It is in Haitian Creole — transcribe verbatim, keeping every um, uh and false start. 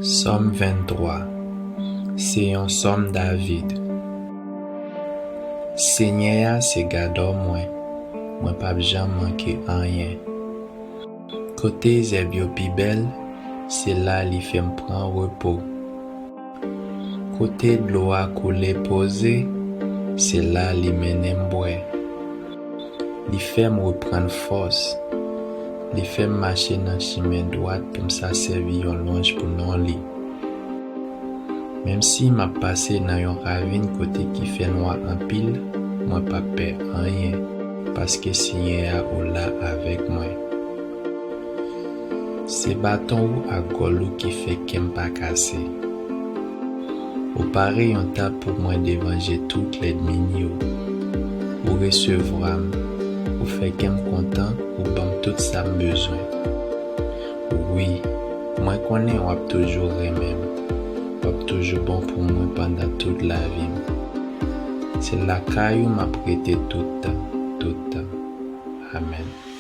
Sòm venntwa. Se yon sòm David. Senyè a se gadò mwen, mwen p ap janm manke anyen. Kote zèb yo pi bèl, se la li fè m pran repo. Kote dlo a koule poze, se la li mennen m bwè. Li fè m reprann fòs. Li fè m mache nan chimen dwat pou m sa sèvi yon lwanj pou non li. Menm si m ap pase nan yon ravin kote ki fè nwa anpil, mwen p ap pè anyen, paske Senyè a ou la avèk mwen. Se baton ou ak gòl ou ki fè kè m pa kase. Ou pare yon tab pou mwen devan je tout lènmi m yo. Ou resevwa m, ou fè kè m kontan, ou ban m tout sa m bezwen. Wi, mwen konnen w ap toujou renmen m. W ap toujou bon pou mwen pandan tout lavi m. Se lakay ou m ap rete tout tan, tout tan. Amèn.